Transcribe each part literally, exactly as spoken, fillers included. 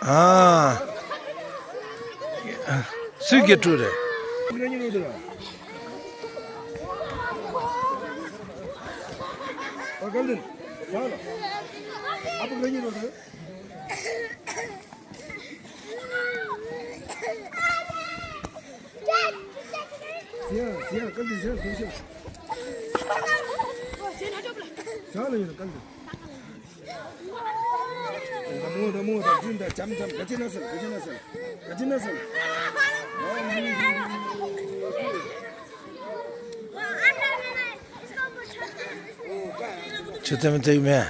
ཨ། སུས་སྐད་དཀྲུགས་རེད། ཁྱོད་རྩེད་མོ་རྩེ་གི་མེད།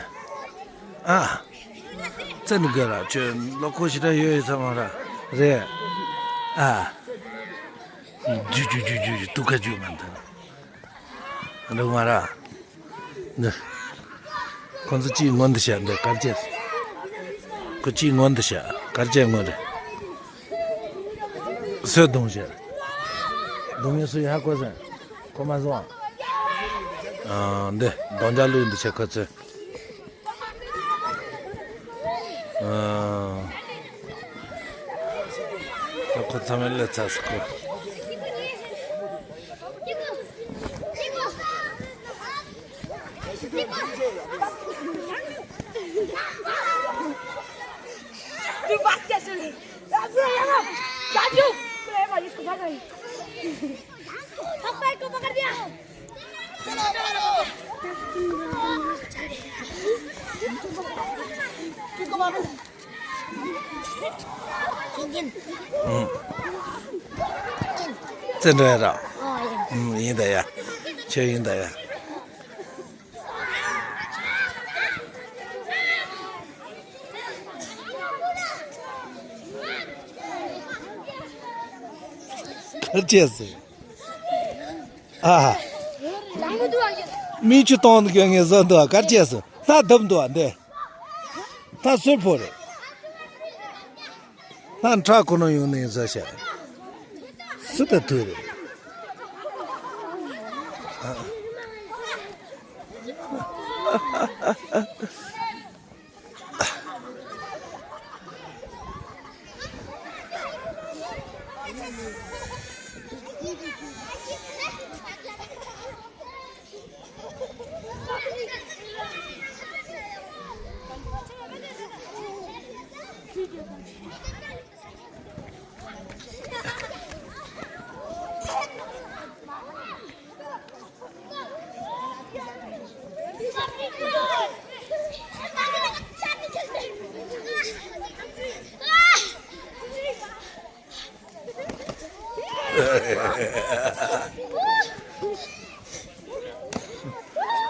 ཨ། རྩེ་ནི་དགོས་ར། ཁྱོད་བློ་ཁོག་ཞེ་དྲག་ཡོད་ཡོད་ཚང་མ་ར། རེད། ཨ། ཇུ་ཇུ་ཇུ་ཇུ་ཇུ། སྡུག་ཁ་ཇུ་མ་འདུག་འདུག་མ་ར། འདི། ཁོ་ཚོ་གཅིག་སྔོན་དུ་བྱ། འདི་དཀར་ཆས། ཁོ་གཅིག་སྔོན་དུ་བྱ། དཀར་ཆས་སྔོན་རེད། སུས་རྡུང་བྱ། རྡུང་མཁན་སུ་ཡིན་ཧ་གོ་སོང་། ཁོ་མ་སོང་། ཨ། འདི་རྡུང་རྒྱག་ལུགས་འདི་བྱས་ཁོ་ཚོས། ཨ། ད་ཁོ་ཚང་མས་སླེབས་ཚར་སོང་ཁོ། བཙན་བྲོ་ཡ་ར། ཨ། ཡིན། ཡིན་ད་ཡ། ཁྱོད་ཡིན་ད་ཡ། གར་ཆས་སུ། ཨ། མིག་ཆུ་གཏོང་དགོས་ངེས་བཟོ་འདུག་གར་ཆས་སུ། སྣ་བརྡབ་འདུག་འདི། སྣ་སུར་ཕོ་རེད། སྣ་ཁྲག་ཁོ་ན་ཡོང་ནས་བཟོ་བྱ། སུ་ད་ཐུག་རེད། ཨ།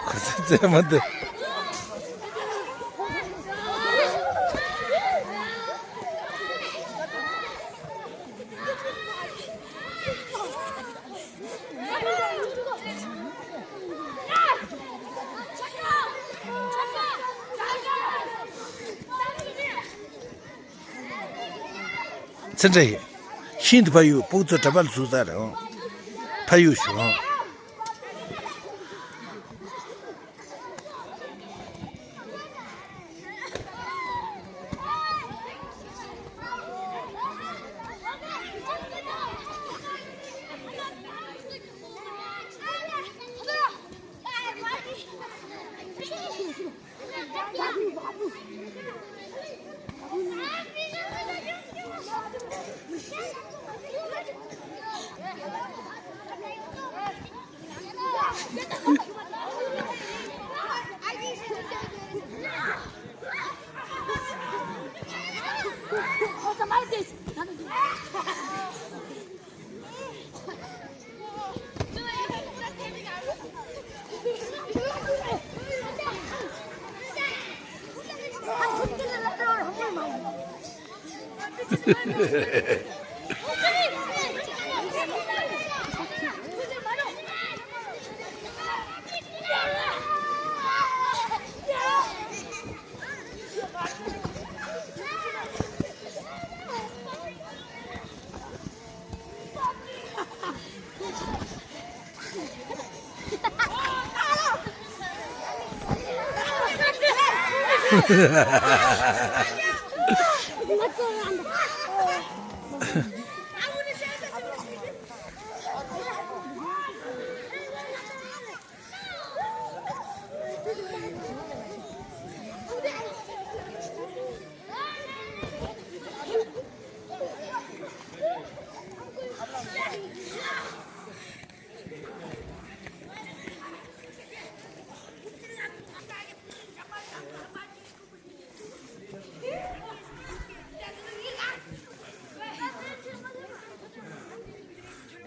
ཁོ་ཚོ་རྩེད་མོ་འདི། ཚེ་འདྲ་ཡིན། ཤིན་ཏུ་ཕ་ཡུལ་སྤུག་ཚོ་གྲྭ་པ་ལ་ཟུག་ས་རེད། ཕ་ཡུལ་ཞུ།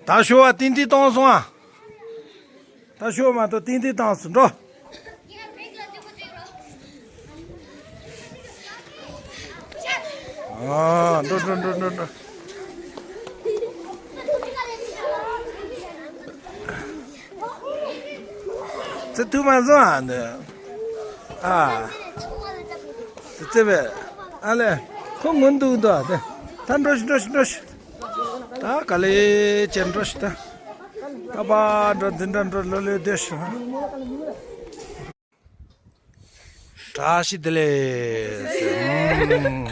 ད་ཤོ་བ་ཏིང་ཏིང་བཏང་སོང་ཨ། ད་ཤོ་མ་གཏོགས་ཏིང་ཏིང་བཏང་སོང་འགྲོ། ཨ། འགྲོ་འགྲོ་འགྲོ་འགྲོ་འགྲོ། ཙི་ཐུ་མ་བཟོ་ཨ་འདི། ཨ། ཙི་ཙི་བས། ཨ་ལེ། ཁོ་ངུ་འདུག་འདུག་ཨ་དེ། ད་འགྲོ་ཤི་འགྲོ་ཤི་འགྲོ་ཤི། ད་ག་ལེ་ཅན་འགྲོ་ཤི་ད། ད་པ་འགྲོ་འཛིན་གྲྭ་འགྲོ་ལོ་ལོ་སྡོད་ཤི། བཀྲ་ཤིས་བདེ་ལེགས། हम्म।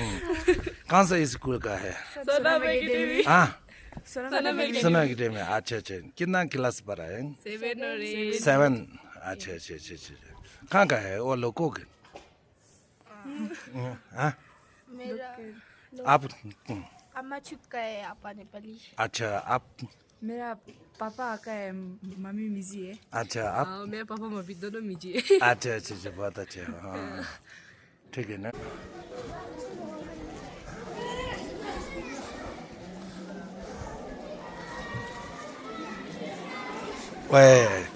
कौन सा स्कूल का है? सोनम एकेडमी। हाँ। सोनम एकेडमी। सोनम एकेडमी। अच्छा, अच्छा। कितना क्लास पढ़ा है? सेवन और एट। सेवन। अच्छा, अच्छा, अच्छा, अच्छा। कहाँ का है वो लोग को? हाँ? मेरा आप। आमा छुटका है, आपा नेपाली। अच्छा, आप। मेरा पापा आका है, मम्मी मिजी है। अच्छा, आप। हाँ, मेरा पापा मम्मी दोनों मिजी है। अच्छा, अच्छा, अच्छा, बहुत अच्छा। हाँ। ठीक है ना? ཝེ།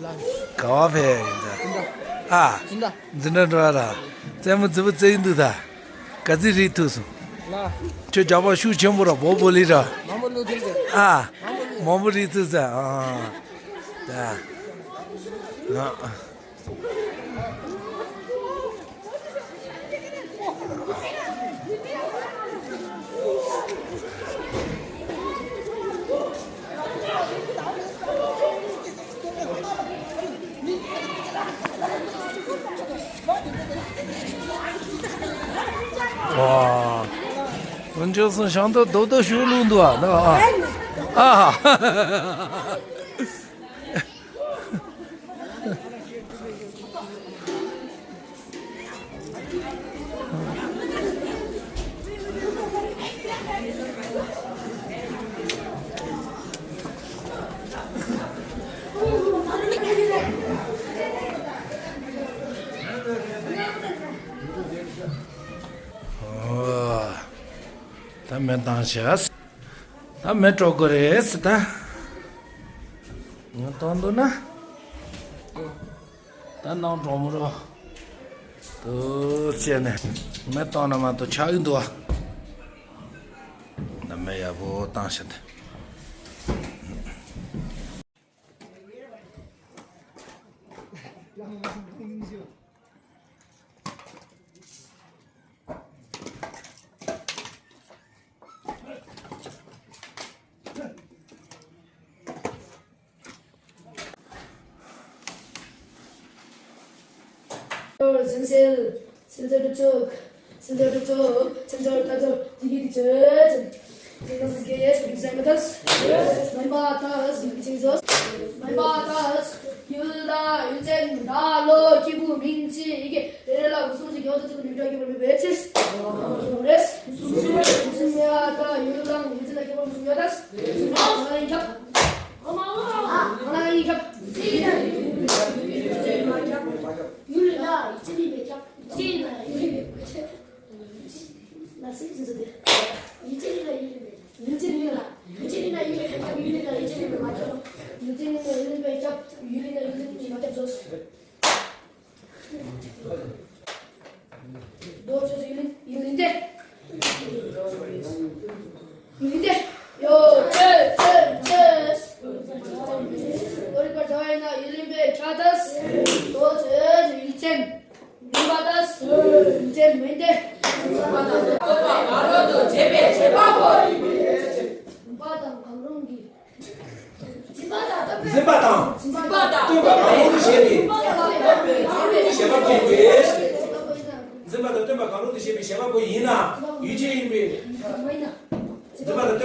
ག་བ་ཕེབས་ཡིན་ད། ཨ། འཛིན་གྲྭ་འགྲོ་ཡ་ད། རྩེད་མོ་རྩེད་པོ་རྩེ་ཡིན་འདུག་ད། ག་ཚོད་རིག་ཐུབ་སོང་། ཁྱོད་རྒྱགས་པ་ཤུགས་ཆེན་པོ་ར་བོ་བོ་ལི་ར། མང་པོ་བླུག་ཐུབ་ཟེར། ཨ། མང་པོ་རིག་ཐུབ་ཟེར། ཨ། ད། ཨ། 哇，文秋生想到豆豆修路路啊，那个啊，啊。 ད་མེ་བཏང་བྱས། ད་མེ་སྤྲོ་དགོས་རེད་ཟེར་ད། ངས་བཏང་འདུག་ན། ད་ནང་གྲོགས་མོ་རོ། དུ་བྱས་ནས་མེ་བཏང་ན་མ་གཏོགས་ཆགས་ཀྱི་འདུག་ཨ། ད་མེ་ཡག་པོ་བཏང་བྱས་ཏེ། སེམས་སེལ། སེམས་ཚོར་སྒྲུབ་ཚུགས། སེམས་ཚོར་སྒྲུབ་ཚུགས། སེམས་ཚོར་ལྟ་ཚུལ་འདི་གི་དུས་ཚོད། སེམས་ཚོར་སྒེར་སྒྲུབ་ཚུགས་མ་ཐག་སྨན་པ་ལྟ་བས་སྒེར་གྱི་ཚིག་བཟོ། སྨན་པ་ལྟ་བས་ཡུལ་དང་ཡུལ་ཅན་བདག་བློ་སྐྱེས་བུ་མིང་ཚིག་ཡི་གེ་རེ་རེ་ལ་གསུམ་གྱི་ཡོངས་སུ་རྫོགས་པའི་ནུས་པ་སྐྱེ་བར་འདོད་པའི་ཕྱིར། རེད། སུམ་ཡ་ད་ཡུལ་དང་ཡུལ་ཅན་ལ་ཁྱད་པར་མི་གསུམ་ཡོད་ད། ཨ་ཡིན་ཁྱབ། ཨ་མ་ལ་ཡིན་ཁྱབ། ཡུལ་ལ་ཡིད་ཆེས་མེད་པའི་ཁྱབ། ཡིད་ཆེས་ན་ཡུལ་ལ་ཡིད་ཆེས་མེད། ན་སྲིད་ཟེར་ཟེར་ཏེ། ཡིད་ཆེས་ཡིན་ན་ཡུལ་ལ་མེད། ཡིད་ཆེས་ཡིན་ན་ཡུལ་ལ་ཡིད་ཆེས་མེད་པའི་ཁྱབ། ཡུལ་ལ་ཡིད་ཆེས་མེད་པའི་མ་ཁྱབ། ཡིད་ཆེས་ཡིན་ན་ཡུལ་ལ་མེད་ཁྱབ། ཡུལ་ལ་ཡིན་ན་ཡུལ་ལ་མེད་ཁྱབ་ཟེར། རྡོ་རྗེ་ཡུལ་ཡུལ་ཡིན་ཏེ། ཡུལ་ཡིན་ཏེ། ཡོ་ཅེ་ཅེ་ཅེ། རྡོ་རིག་པར་བྱ་བ་ཡིན་ན་ཡུལ་ཡིན་པས་ཁྱབ་ཏེ། རྡོ་རྗེ་ཡུལ་ཅན་ཡིན་པ་དང་། ཡུལ་ཅན་མིན་ཏེ། འཛིན་པ་དང་གང་རུང་གི། འཛིན་པ་དང་། འཛིན་པ་དང་། སྟོན་པ་གང་རུང་དུ་བཤད་པའི། སྟོན་པ་གང་རུང་དུ་བཤད་པའི་བྱེད་པ་པོ་ཡིན་ན། ཡུལ་ཅན་ཡིན་པས། འཛིན་པ་དང་།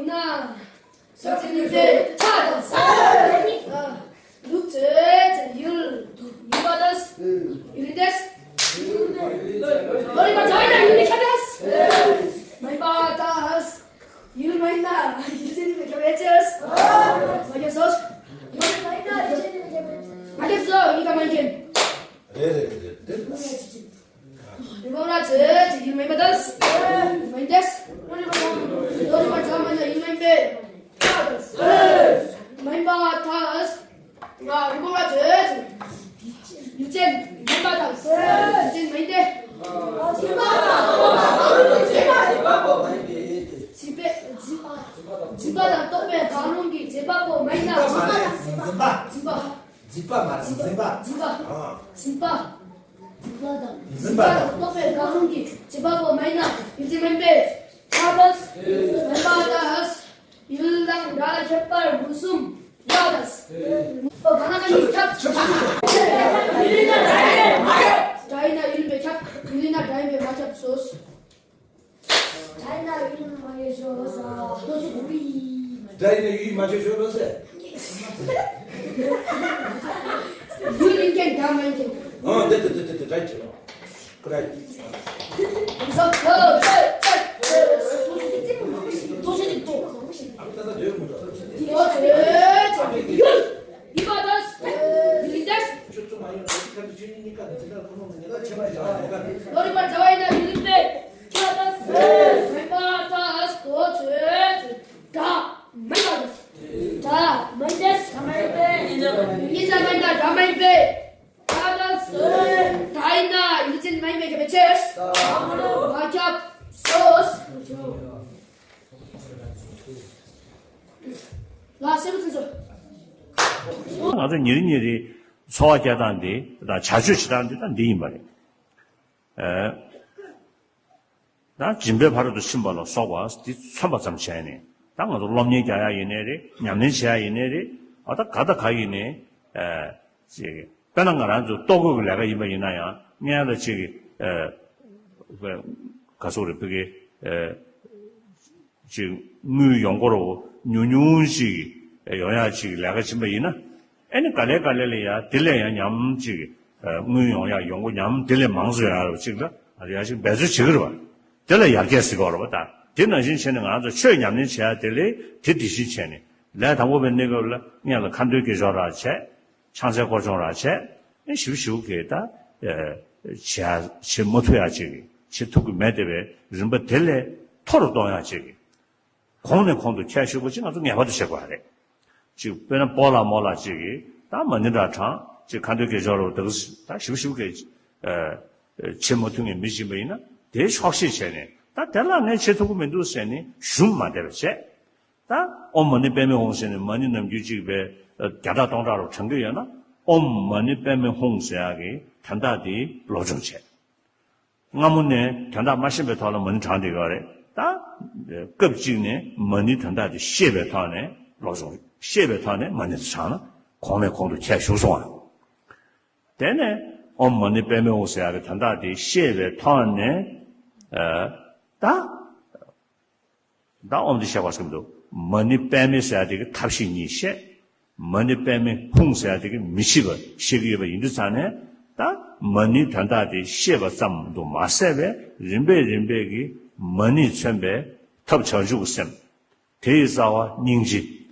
ཡིན་ན། ས་ཆེན་ཡིན་པས་ཆ་དང་ས། ལུག་ཚོས་ཡུལ་ཡིན་པ་དང་ཡུལ་ཡིན་ཏེ། ལོ་རིམ་པ་བྱ་བ་ཡིན་ན་ཡུལ་ནི་ཁྱབ་སྟེ། མ་ཡིན་པ་དང་། ཡུལ་མ་ཡིན་ན་ཡུལ་ཅན་མི་ཁྱབ་པའི་ཕྱིར། མ་ཁྱབ་སོ། ཡུལ་མ་ཡིན་ན་ཡུལ་ཅན་མི་ཁྱབ་པའི་ཕྱིར། མ་ཁྱབ་སོ་ཡིན་ག་མ་ཡིན་ཀྱང་། རེད་རེད་རེད་རེད། རི་བོང་རྭ་ཚོས་ཡུལ་མ་ཡིན་པ་དང་། མ་ཡིན་ཏེ། ལོ་རིམ་པ་བྱ་བ་མ་ཡིན་ན་ཡུལ་མ་ཡིན་པས། མ་ཡིན་པ་དང་། ང་རི་བོང་རྭ་ཚོས། ཡུལ་ཅན་མིན་པ་དང་། ཡུལ་ཅན་མིན་ཏེ། འཛིན་པ་དང་རྟོག་པའི་གང་རུང་གི་བྱེད་པ་པོ་མ་ཡིན་ན། འཛིན་པ། འཛིན་པ། འཛིན་པ་མ་རེད། འཛིན་པ། འཛིན་པ། འཛིན་པ། འཛིན་པ་དང་། འཛིན་པ་དང་། རྟོག་པའི་གང་རུང་གི་བྱེད་པ་པོ་མ་ཡིན་ན་ཡུལ་ཅན་མིན་པས། ཁྱབ་སྟེ། མིན་པ་དང་། ཡུལ་དང་སྒྲ་ཁྱད་པར་མུན་སུམ་ཡ་དང་། ཨོ་ག་ན་ག་ནི་ཁྱབ། ཁྱབ། ཡུལ་ཡིན་ན་སྒྲ་ཡིན་པས་ཁྱབ། ཡུལ་ཡིན་ན་སྒྲ་ཡིན་པས་མ་ཁྱབ་སོ། སྒྲ་ཡིན་ན་ཡུལ་མ་ཡིན་ཞོ་ལོ་ས། ལྟོ་ཆུ་བུ་ཡི། སྒྲ་ཡིན་ན་ཡུལ་མ་ཆོད་ཞོ་ལོ་ས། ཡུལ་ཡིན་མཁན་སྒྲ་མ་ཡིན་མཁན། ཨ་དེ་དེ་དེ་དེ་དེ་སྒྲ་ཡིན་ཀྱི་ལོ། ཀུ་ར་ཡིན། ལྟོ་ཆུ་བུ་ཡི། ཨ་ད་ད་དེ་མོ་ད། ལྟོ་ཆུ་བུ་ཡི། ཡུལ་ཡིན་པ་དང་། ཡུལ་ཡིན་ཏེ། ཆུ་ཚོད་མ་ཡོང་ན་ཁ་ཆུ་ནི་ཀ་ནི་ཅི་ད་ཁོ་ནོ་ནི་ལ་ཆེ་བ་ཡོད་ཀ་ནི། ལོ་རིམ་པ་བྱ་བ་ཡིན་ན་ཡུལ་ཡིན་པས། ཁྱབ་སྟེ། མིན་པ་དང་། ལྟོ་ཆུ་བུ་ཡི། སྒྲ་མིན་པ་དང་། སྒྲ་མིན་ཏེ། སྒྲ་མིན་ཏེ། ཡིན་ཙམ་མིན་ན་སྒྲ་མིན་པས། ཁྱབ་སྟེ། སྒྲ་ཡིན་ན་ཡུལ་ཅན་མིན་པས་ཁྱབ་པའི་ཕྱིར། མ་ཁྱབ་སོ། ལ་སེམས་ཚིག་སོ། ང་ཚོ་ཉིན་རེ་ཉིན་རེ་འཚོ་བ་སྐྱེལ་སྟངས་འདི་དང་བྱ་སྤྱོད་བྱེད་སྟངས་འདི་དང་འདི་ཡིན་པ་རེད། ཨ། ད་སྦྱིན་པའི་ཕ་རོལ་ཏུ་ཕྱིན་པ་ལ་སོགས་པ་འདི་མཚོན་པ་ཙམ་བྱས་ནས། ད་ང་ཚོ་སློབ་གཉེར་རྒྱག་ཡ་ཡིན་ནའི་རེད། ཉམས་ལེན་བྱེད་ཡ་ཡིན་ནའི་རེད། ཨ་ད་ག་ད་ག་ཡིན་ནའི། ཨ། ཅིག་དཔེར་ན་ང་རང་ཚོ་ལྟོ་གོས་ཀྱི་ལས་ཀ་ཡིན་པ་ཡིན་ན་ཡང་སྔོན་ལ་ཅིག་ཨ། ག་ཟེར་རེད། ཕ་གི། ཨ། ཅིག་དངུལ་ཡོང་སྒོ་རོ་ཉུང་ཉུང་ཅིག་ཡོང་ཡ་ཅིག་ལས་ཀ་ཕྱིན་པ་ཡིན་ན། ཨེ་ནི་ག་ལེ་ག་ལེ་ལ་ཡ་དེ་ལས་ཡང་ཉམས་ཅིག་དངུལ་ཡོང་ཡ་ཡོང་སྒོ་ཉམས་དེ་ལས་མང་ཙམ་ཡོང་ཡ་རོ་ཅིག་ལ་ཡ་ཅིག་འབད་རྩོལ་བྱེད་ཀྱི་རེད་བ། དེ་ལ་ཡར་རྒྱས་ཟེར་གྱི་ཡོད་རེད་བ། ད་དེ་ནང་བཞིན་བྱས་ནས་ང་ཚོ་ཆོས་ཉམས་ལེན་བྱེད་ཡ་དེ་ལས་དེ་དེ་བཞིན་བྱས་ནས་ལས་དང་པོ་པའི་གནས་སྐབས་ལ་སྔོན་ལ་ཁ་འདོན་དགེ་སྦྱོར་ར་བྱས། ཕྱག་འཚལ་སྐོར་སྦྱོང་ར་བྱས། ཨེ་ཞིབ་ཞིབ་གི་ད་ཨེ་བྱེད་བྱེད་མ་ཐུབ་ཡ་ཅིག་གི་བྱེད་ཐུབ་ཀྱི་མེད་དེ་བས་རིམ་པ་དེ་ལས་མཐོ་རུ་གཏོང་ཡ་ཅིག་གི་གོང་ནས་གོང་དུ་ཁྱེར་ཤོག་པ་ཅིག་ང་ཚོ་ངེས་པར་དུ་བྱེད་དགོས་རེད། ཅིག་དཔེར་ན་སྤོ་ལགས་རྨོ་ལགས་ཅིག་གིས་ད་མ་ཎི་འདྲ་བགྲང་། ཅིག་ཁ་འདོན་དགེ་སྦྱོར་རོ་དག་ད་ཞིབ་ཞིབ་གི་ཨེ་བྱེད་མ་ཐུབ་མཁན་མི་ཅིག་ཡིན་པ་ཡིན་ན་དེའི་ཆོག་ཤེས་བྱས་ནས། ད་དེ་ལ་ངས་བྱེད་ཐུབ་ཀྱི་མི་འདུག་ཟེར་ནས་ཞུམ་མ་བསྡད་པ་བྱས། ད་ཨོཾ་མ་ཎི་པདྨེ་ཧཱུྃ་ཟེར་ནས་མ་ཎི་ནམ་རྒྱུན་གཅིག་པའི་བརྒྱ་ཕྲག་སྟོང་ཕྲག་རུ་བགྲང་གི་ཡོད་ན། ཨོཾ་མ་ཎི་པདྨེ་ཧཱུྃ་ཟེར་ཡག་གི་དོན་དག་དེ་སློབ་སྦྱོང་བྱས། སྔ་མོ་ནས་དོན་དག་མ་ཤེས་པའི་ཐོག་ལ་མ་ཎི་བགྲང་བསྡད་ཡོད་རེད། ད་སྐབས་གཅིག་ནས་མ་ཎིའི་དོན་དག་དེ་ཤེས་པའི་ཐོག་ནས་སློབ་སྦྱོང་། ཤེས་པའི་ཐོག་ནས་མ་ཎི་དེ་བགྲང་ན་གོང་ནས་གོང་དུ་ཁྱེར་ཞུགས་སོང་བ། དེ་ནས་ཨོཾ་མ་ཎི་པདྨེ་ཧཱུྃ་ཟེར་ཡག་གི་དོན་དག་དེ་ཤེས་པའི་ཐོག་ནས་ཨ་ད། ད་ཨོཾ་འདི་བཤད་པ་ཟེར་གྱི་འདུག་མ་ཎི་པདྨེ་ཟེར་ཡ་དེ་གི་ཐབས་ཤེས་གཉིས་བཤད། མ་ཎི་པདྨེ་ཧཱུྃ་ཟེར་ཡ་དེ་གི་མི་ཤེས་པ་བཤད་ཀྱི་ཡོད་པ་ཡིན་དུས་ཙང་ནས། ད་མ་ཎིའི་དོན་དག་དེ་ཤེས་པ་ཙམ་དུ་མ་ཟད་པའི་རིམ་པས་རིམ་པས་ཀྱི་མ་ཎིས་མཚོན་པའི་ཐབས་བྱང་ཆུབ་ཀྱི་སེམས། དེ་ཡི་རྩ་བ་སྙིང་རྗེ།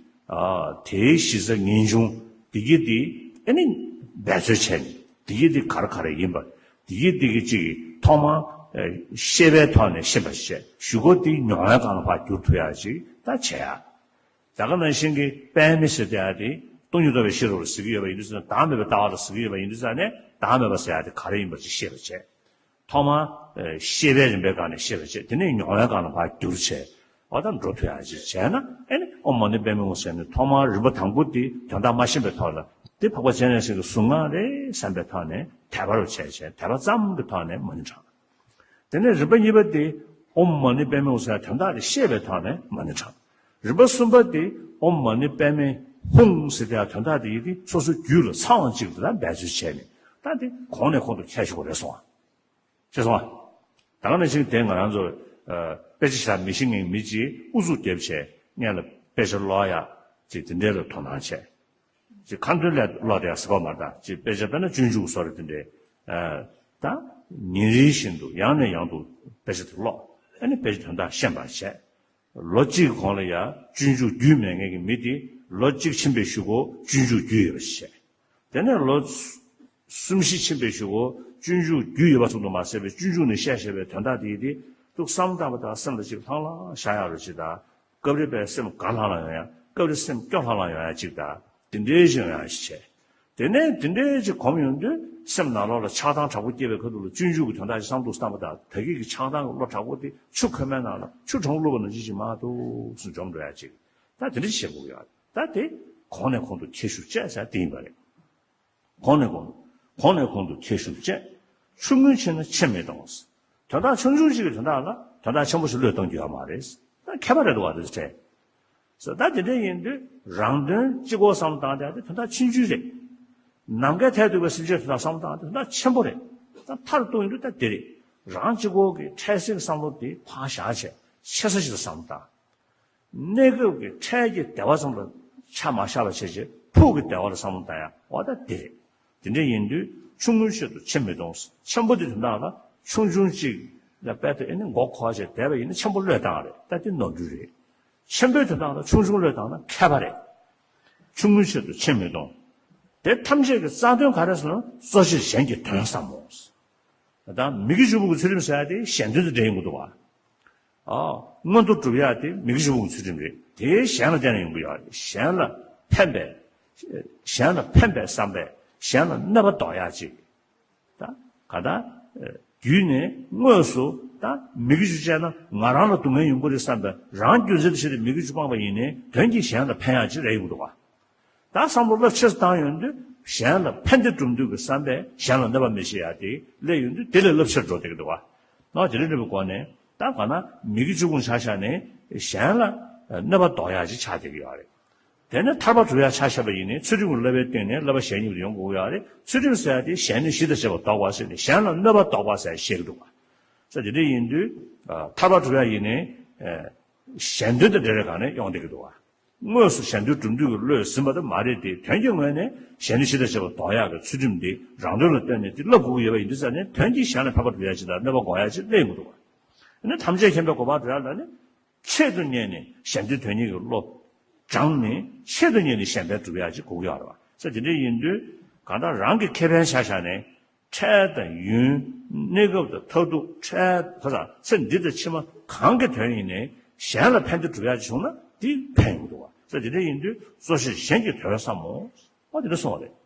ཨ་དེའི་གཞི་རྩ་ངེས་འབྱུང་། དེ་གི་དེ་ཨེ་ནི་འབད་རྩོལ་བྱས་ནས། དེ་གི་དེ་ག་རེ་ག་རེ་ཡིན་པ། དེ་གི་དེ་གི་གཅིག་གི་ཐོག་མ་ཨེ་ཤེས་པའི་ཐོག་ནས་ཤེས་པར་བྱས། གཞུག་གུ་དེ་མྱོང་བའི་སྒང་ལ་ཕར་བསྒྱུར་ཐུབ་ཡག་ཅིག་ད་བྱེད་ཡག་ད་ག་ནང་བཞིན་གྱི་པདྨེ་ཟེར་དེ་ཡག་དེ་སྟོང་ཉིད་རྟོགས་པའི་ཤེས་རབ་ལ་ཟེར་གྱི་ཡོད་པ་ཡིན་དུས་ཙང་ནས། བདག་མེད་པའི་ལྟ་བ་ལ་ཟེར་གྱི་ཡོད་པ་ཡིན་དུས་ཙང་ནས། བདག་མེད་པ་ཟེར་ཡག་དེ་ག་རེ་ཡིན་པ་ཅིག་ཤེས་པར་བྱས། ཐོག་མ་ཨེ་ཤེས་པའི་རིམ་པའི་སྒང་ནས་ཤེས་པར་བྱས། དེ་ནས་མྱོང་བའི་སྒང་ལ་ཕར་བསྒྱུར་བྱས། འོ་ད་འགྲོ་ཐུབ་ཡག་ཅིག་བྱས་ན། ཨེ་ནི་ཨོཾ་མ་ཎི་པདྨེ་ཧཱུྃ་ཟེར་ནས་ཐོག་མར་རིམ་པ་དང་པོ་དེ་དོན་དག་མ་ཤེས་པའི་ཐོག་ལ། དེ་འཕགས་པ་སྤྱན་རས་གཟིགས་ཀྱི་གཟུངས་སྔགས་རེད་བསམ་པའི་ཐོག་ནས་དད་པ་རུ་བྱས་བྱས། དད་པ་ཙམ་གྱི་ཐོག་ནས་མ་ཎི་བགྲང་། དེ་ནས་རིམ་པ་གཉིས་པ་དེ་ཨོཾ་མ་ཎི་པདྨེ་ཧཱུྃ་ཟེར་དོན་དག་དེ་ཤེས་པའི་ཐོག་ནས་མ་ཎི་བགྲང་། རིམ་པ་གསུམ་པ་དེ་ཨོཾ་མ་ཎི་པདྨེ་ཧཱུྃ་ཟེར་དེ་དོན་དག་དེ་ཡིན་ཏེ་སོ་སོའི་རྒྱུད་ལ་ཚང་བ་ཅིག་ལ་འབད་རྩོལ་བྱས་ནས། ད་དེ་གོང་ནས་གོང་དུ་ཁྱེར་ཤོག་རེད་སོང་བ། ཤེས་སོང་ཨ། ད་ག་ནང་བཞིན་དེ་ང་རང་ཚོ་ཨ་དཔེ་ཆ་ཞིག་མི་ཤེས་མཁན་མི་གཅིག་ཨུ་ཚུགས་རྒྱབ་བྱས་སྔོན་ལ་དཔེ་ཆ་ཀློག་ཡག་ཅིག་དེ་འདྲའི་ལ་དོ་སྣང་བྱས། ཅིག་ཁ་འདོན་ལས་ཀློག་བསྡད་ཡག་ཟེར་བ་མ་རེད་ད། ཅིག་དཔེ་ཆ་དཔེར་ན་སྤྱོད་འཇུག་བཟོ་འདྲ་དེ་འདྲའི་ཨ་ད་ཉིན་རེ་བཞིན་དུ་ཡང་ནས་ཡང་དུ་དཔེ་ཆ་དེ་ཀློག་ཨ་ནི་དཔེ་ཆ་དོན་དག་ཤེས་པར་བྱས། ལོ་གཅིག་གི་གོང་ལ་ཡ་སྤྱོད་འཇུག་རྒྱུས་མེད་མཁན་གྱི་མི་དེ་ལོ་གཅིག་ཕྱིན་པའི་གཞུག་གུ་སྤྱོད་འཇུག་རྒྱུས་ཡོད་པ་ཞིག་བྱས། དེ་ནས་ལོ་གསུམ་བཞི་ཕྱིན་པའི་གཞུག་གུ་སྤྱོད་འཇུག་རྒྱུས་ཡོད་པ་ཙམ་དུ་མ་ཟད་པའི་སྤྱོད་འཇུག་ནས་བཤད་བཤད་པའི་དོན་དག་དེ་དེ་འདུག་བསམ་བཏང་བ་དང་སེམས་ལ་ཅིག་ལྷང་ལྷང་ཤར་ཡག་རུ་ཅིག་དང་། སྐབས་རེ་དཔེ་སེམས་དགའ་ལྷང་ལྷང་ཡོང་ཡག་སྐབས་རེ་སེམས་སྐྱོ་ལྷང་ལྷང་ཡོང་ཡག་ཅིག་དང་། དེ་འདྲའི་ཞིག་ཡོང་ཡག་ཞིག་བྱས། དེ་ནས་དེ་འདྲའི་ཅིག་གོམས་ཡོང་དུས་སེམས་ནང་ལོགས་ལ་ཆགས་སྡང་དྲག་པོ་སྐྱེས་པའི་ཁ་ཐུག་ལ་སྤྱོད་འཇུག་གི་དོན་དག་ཅིག་བསམ་འདུག་བསམ་པ་དང་། ད་གིན་གྱི་ཆགས་སྡང་གི་བློ་དྲག་པོ་དེ་ཆུ་ཁོལ་མའི་ནང་ལ་ཆུ་གྲང་བླུགས་པ་ནང་བཞིན་ཅིག་མར་ཐུག་སུ་འཇོམས་འགྲོ་ཡག་ཅིག་ད་དེ་འདྲ་བྱེད་དགོས་ཡོད། ད་དེ་གོང་ནས་གོང་དུ་འཁྱེར་ཤུགས་བཅས་ཟེར་དེ་ཡིན་པ་རེད། གོང་ནས་གོང་དུ། གོང་ནས་གོང་དུ་འཁྱེར་ཤུགས་བཅས། ཆུང་ངུའི་ཆེད་ན་ཆེ་མི་གཏོང་། དོན་དག་ཆུང་ཆུང་ཞིག་གི་དོན་དག་ལ་དོན་དག་ཆེན་པོ་ཞིག་བློས་གཏོང་རྒྱུ་ཡོད་མ་རེད། ད་མཁས་པ་རེད་འདུག་བ་དེ་ཚོ་དྲན། ཟེར་ད་དེ་འདྲ་ཡིན་དུས་རང་དོན་གཅིག་པོ་བསམ་བཏང་དེ་དོན་དག་ཆུང་ཆུང་རེད། ནམ་མཁའི་མཐས་གཏུགས་པའི་སེམས་ཅན་དོན་དག་བསམ་བཏང་དེ་དོན་དག་ཆེན་པོ་རེད། ད་མཐར་གཏུགས་ཡིན་དུས་ད་དེ་རེད། རང་གཅིག་པོ་གི་འཕྲལ་སེལ་གྱི་བསམ་བློ་དེ་ཕར་བཞག་བྱས་ཆེ་ས་ཞིག་ལ་བསམ་བཏང་། གནས་སྐབས་ཀྱི་འཕྲལ་གྱི་བདེ་བ་ཙམ་ལ་ཆ་མ་བཞག་པ་བྱས་བྱས་ཕུགས་ཀྱི་བདེ་བ་ལ་བསམ་བློ་བཏང་ཡག་འོ་ད་དེ་རེད། དེ་འདྲ་ཡིན་དུས་ཆུང་ངུའི་ཆེད་དུ་ཆེ་མི་གཏོང་། ཆེན་པོ་དེ་དོན་དག་ལ་ཆུང་ཆུང་གཅིག་ལ་དཔེ་དེ་ཨེ་ནི་མགོ་འཁོར་བྱས་བསྡད་པ་ཡིན་ན་ཆེན་པོ་བློས་བཏང་རེད། ད་དེ་ནོར་འཁྲུལ་རེད། ཆེན་པོའི་དོན་དག་ལ་ཆུང་ཆུང་བློས་བཏང་ན་མཁས་པ་རེད། ཆུང་ངུའི་ཆེད་དུ་ཆེ་མི་གཏོང་། དེ་ཐམས་ཅད་ཀྱི་རྩ་དོན་ག་རེ་ཟེར་ན་གཙོ་ཆེར་གཞན་གྱི་དོན་བསམ་མོ། ད་མི་དགེ་བཅུ་སྤོང་གི་ཚུལ་ཁྲིམས་ཟེར་ཡག་དེ་གཞན་དོན་དང་འབྲེལ་ཡོང་གི་འདུག་བ། ཨ། མངོན་མཐོ་སྒྲུབ་ཡག་དེ་མི་དགེ་བཅུ་སྤོང་གི་ཚུལ་ཁྲིམས་རེད། དེ་གཞན་ལ་བརྟེན་ནས་ཡོང་གི་ཡོད་རེད། གཞན་ལ་ཕན་པའི། གཞན་ལ་ཕན་པའི་བསམ་པས་གཞན་ལ་གནོད་པ་ཟློག་ཡག་ཅིག་ད་ག་ད། བརྒྱུད་ནས་དངོས་སུ་ད་མི་དགེ་བཅུ་སྤྱད་ན་ང་རང་ལ་སྡུག་བསྔལ་ཡོང་གི་རེད་བསམ་པས་རང་རྒྱུ་མཚན་དུ་བྱས་ཏེ་མི་དགེ་བཅུ་སྤངས་པ་ཡིན་ནའི་དོན་གྱིས་གཞན་ལ་ཕན་ཡག་ཅིག་རེད་ཡོང་གི་འདུག་བ། ད་བསམ་བློ་རླབས་ཆེ་བཏང་ཡོང་དུས་གཞན་ལ་ཕན་བདེ་སྒྲུབ་འདོད་ཀྱི་བསམ་པས་གཞན་ལ་གནོད་པ་མི་བྱེད་ཡག་དེ་སླེབས་ཡོང་དུས་དེ་ལས་རླབས་ཆེར་འགྲོ་བསྡད་ཀྱི་འདུག་བ། ནོ་དེ་འདྲ་འདྲ་བའི་སྒོ་ནས་ད་ག་ན་མི་དགེ་བཅུ་སྤོང་ཆ་བཞག་ནས་གཞན་ལ་གནོད་པ་ཟློག་ཡག་ཅིག་ཆགས་བསྡད་ཀྱི་ཡོད་རེད། དེ་ནས་ཐར་པ་སྒྲུབ་ཡག་ཆ་བཞག་པ་ཡིན་ནའི་ཚུལ་ཁྲིམས་ཀྱི་བསླབ་པའི་སྟེང་ནས་བསླབ་པ་གཞན་གཉིས་ཀྱི་ཡོང་དགོས་ཀྱི་ཡོད་རེད། ཚུལ་ཁྲིམས་ཟེར་ཡག་དེ་གཞན་ནི་ཞི་དང་ཕྱད་པ་ཟློག་པ་ཟེར་ནས་གཞན་ལ་གནོད་པ་ཟློག་པ་ཟེར་བཤད་ཀྱི་འདུག་བ། ས་དེ་འདྲ་ཡིན་དུས་ཐར་པ་སྒྲུབ་ཡག་ཡིན་ནའི་གཞན་དོན་དང་འབྲེལ་བའི་སྒང་ནས་ཡོང་བསྡད་ཀྱི་འདུག་བ། དངོས་སུ་གཞན་དོན་སྒྲུབ་འདོད་ཀྱི་བློས་ཟིན་པ་དེ་མ་རེད་དེ། དོན་གྱི་ངོས་ནས་གཞན་ནི་ཞི་དང་ཕྱད་པ་ཟློག་ཡག་གི་ཚུལ་ཁྲིམས་འདི་རང་དོན་ལ་ལྟོས་ནས་དེ་བསླབ་དགོས་ཀྱི་ཡོད་པ་ཡིན་དུས་ཙང་ནས་དོན་གྱིས་གཞན་ལ་ཕན་པ་སྒྲུབ་ཡག་ཅིག་དང་གནོད་པ་འགོག་ཡག་ཅིག་སླེབས་ཡོང་གི་འདུག་བ། ཨ་ནི་ཐམས་ཅད་མཁྱེན་པའི་གོ་འཕང་སྒྲུབ་ཡག་ལ་ནི། ཆེད་དུ་གཉེར་ནས་གཞན་དོན་དོན་གཉེར་གྱི་བློ་སྦྱངས་ནས་ཆེད་དུ་གཉེར་ནས་གཞན་ཕན་སྒྲུབ་ཡག་ཅིག་དགོས་ཀྱི་ཡོད་རེད་བ། ས་དེ་འདྲ་ཡིན་དུས་གང་ལྟར་རང་གི་ཁེ་ཕན་ཆ་བཞག་ནས་འཕྲལ་དང་ཡུན། གནས་སྐབས་དང་མཐར་ཐུག་འཕྲལ་ད་དང་ཚེ་འདི་དང་ཕྱི་མ་གང་གི་དོན་ཡིན་ནའི་གཞན་ལ་ཕན་བདེ་སྒྲུབ་ཡག་ཅིག་བྱུང་ན་དེ་ཕན་ཡོང་གི་འདུག་བ། ས་དེ་འདྲ་ཡིན་དུས་གཙོ་ཆེར་གཞན་གྱི་དོན་བསམ་མོ། ཨོ་དེ་འདྲ་གསུངས་པ་རེད།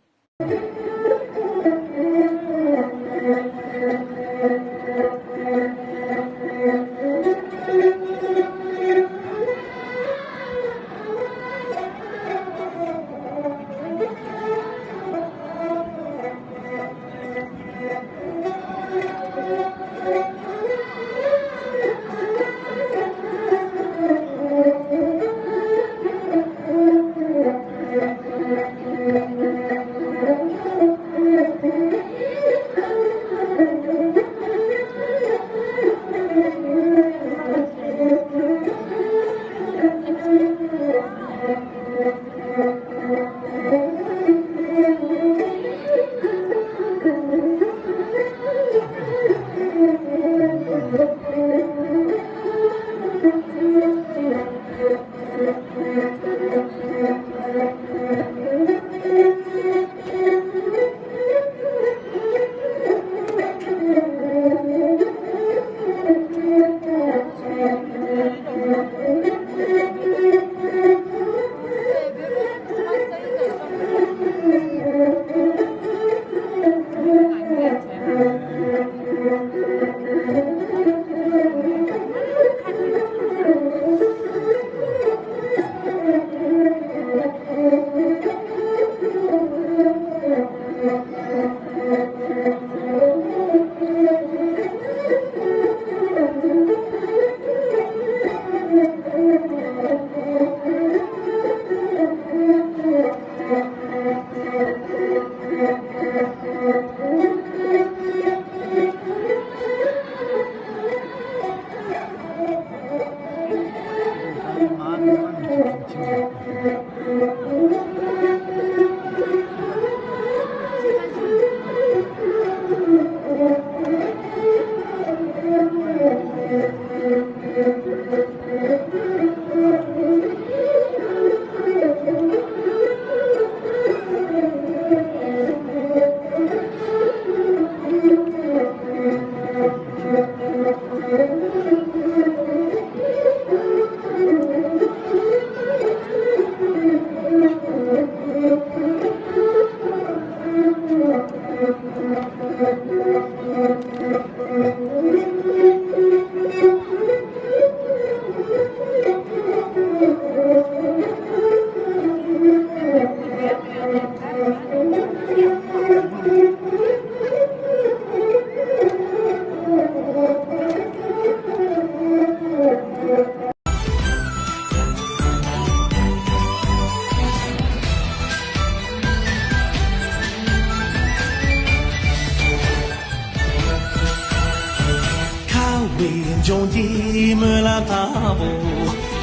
ཁ་བའི་ལྗོངས་ཀྱི་སྨོན་ལམ་དང་པོ།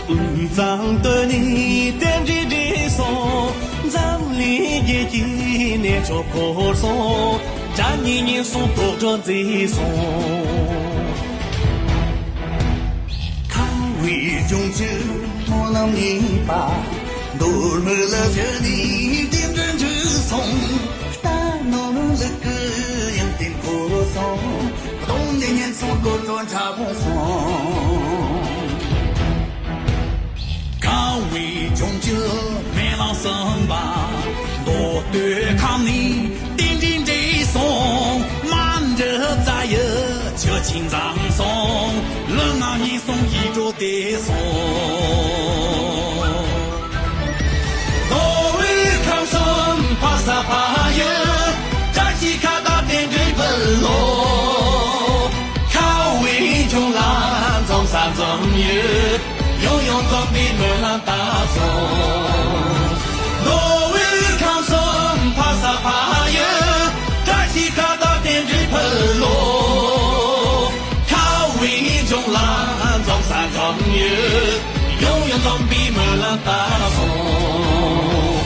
དབུས་གཙང་སྟོད་ནས་རྟེན་འབྲེལ་འགྲིག་སོང་། འཛམ་གླིང་རྒྱལ་གྱི་གནས་མཆོག་བོར་སོང་། བརྒྱ་ཉིས་ཉིས་སོང་དོག་སྒྲོ་མཛེས་སོང་། ཁ་བའི་ལྗོངས་ཀྱི་སྨོན་ལམ་གཉིས་པ། མདོ་སྨད་ལ་བཞུགས་ནས་རྟེན་འབྲེལ་འགྲིག་སོང་། རྟ་ནོར་ལུག་གི་ཡང་རྟེན་བོར་སོང་། གདོང་ནས་སྙན་སོང་དོག་སྒྲོ་འཁྲབ་སོང་། ཁ་བའི་ལྗོངས་ཀྱི་སྨོན་ལམ་གསུམ་པ། མདོ་སྟོད་ཁམས་ནས་རྟེན་འབྲེལ་འགྲིག་སོང་། མ་འདྲི་རྩ་ཡི་ཆུ་ཆེན་འཛོམས་སོང་། ལུས་ངག་ཡིད་གསུམ་ཞི་ཁྲོ་བདེ་སོང་། མདོ་དབུས་ཁམས་གསུམ་ཕ་ས་ཕ་ཡུལ། བཀྲ་ཤིས་ཁ་བཏགས་རྟེན་འབྲེལ་ཕུལ་ལོ། ཁ་བའི་ལྗོངས་ལ་འཛོམས་ས་འཛོམས་ཡུལ། ཡང་ཡང་འཛོམས་པའི་སྨོན་ལམ་བཏབ་སོང་། མདོ་དབུས་ཁམས་གསུམ་ཕ་ས་ཕ་ཡུལ། བཀྲ་ཤིས་ཁ་བཏགས་རྟེན་འབྲེལ་ཕུལ་ལོ། ཁ་བའི་ལྗོངས་ལ་འཛོམས་ས་འཛོམས་ཡུལ། ཡང་ཡང་འཛོམས་པའི་སྨོན་ལམ་བཏབ་སོང་།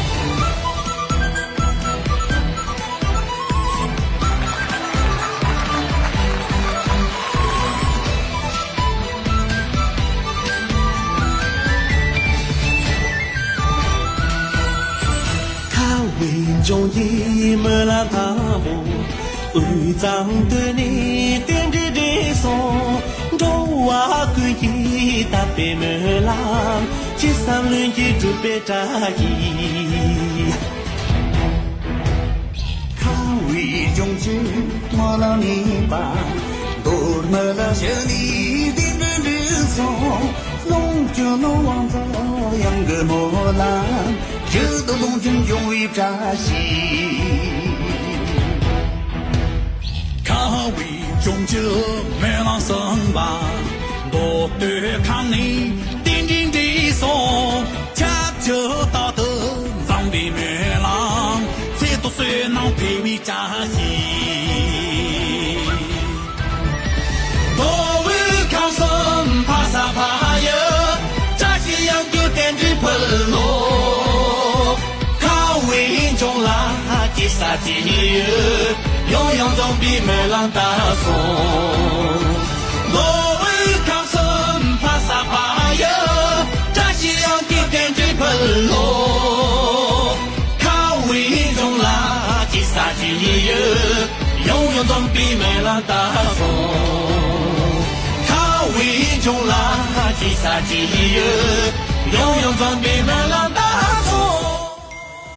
ཁ་བའི་ལྗོངས་ཀྱི་སྨོན་ལམ་དང་པོ། དབུས་གཙང་སྟོད་ནས་རྟེན་འབྲེལ་འགྲིག་སོང་། འགྲོ་བ་ཀུན་གྱི་དམ་པའི་སྨོན་ལམ། ཅི་བསམ་ལྷུན་གྱིས་འགྲུབ་པའི་བཀྲ་ཤིས། ཁ་བའི་ལྗོངས་ཀྱི་སྨོན་ལམ་གཉིས་པ། མདོ་སྨད་ལ་བཞུགས་ནས་རྟེན་འབྲེལ་འགྲིག་སོང་། ལོངས་སྤྱོད་ནོར་དབང་འཛོམས་གཡང་གི་སྨོན་ལམ། རྒྱུད་དུ་ལོངས་སྤྱོད་འབྱུང་བའི་བཀྲ་ཤིས། ཁ་བའི་ལྗོངས་ཀྱི་སྨོན་ལམ་གསུམ་པ། མདོ་སྟོད་ཁམས་ནས་རྟེན་འབྲེལ་འགྲིག་སོང་། ཁྱབ་བྱེད་རྟག་ཏུ་འཛོམས་པའི་སྨོན་ལམ། ཚེ་ཐོག་བསོད་ནམས་འཕེལ་བའི་བཀྲ་ཤིས། མདོ་དབུས་ཁམས་གསུམ་ཕ་ས་ཕ་ཡུལ། བཀྲ་ཤིས་གཡང་སྐྱོང་རྟེན་འབྲེལ་ཕུལ་ལོ། ཁ་བའི་ལྗོངས་ལ་སྐྱེ་ས་སྐྱེ་ཡུལ། ཡང་ཡང་འཛོམས་པའི་སྨོན་ལམ་བཏབ་སོང་། མདོ་དབུས་ཁམས་གསུམ་ཕ་ས་ཕ་ཡུལ། བཀྲ་ཤིས་གཡང་སྐྱོང་རྟེན་འབྲེལ་ཕུལ་ལོ། ཁ་བའི་ལྗོངས་ལ་སྐྱེ་ས་སྐྱེ་ཡུལ། ཡང་ཡང་འཛོམས་པའི་སྨོན་ལམ་བཏབ་སོང་། ཁ་བའི་ལྗོངས་ལ་སྐྱེ་ས་སྐྱེ་ཡུལ། ཡང་ཡང་འཛོམས་པའི་སྨོན་ལམ་བཏབ།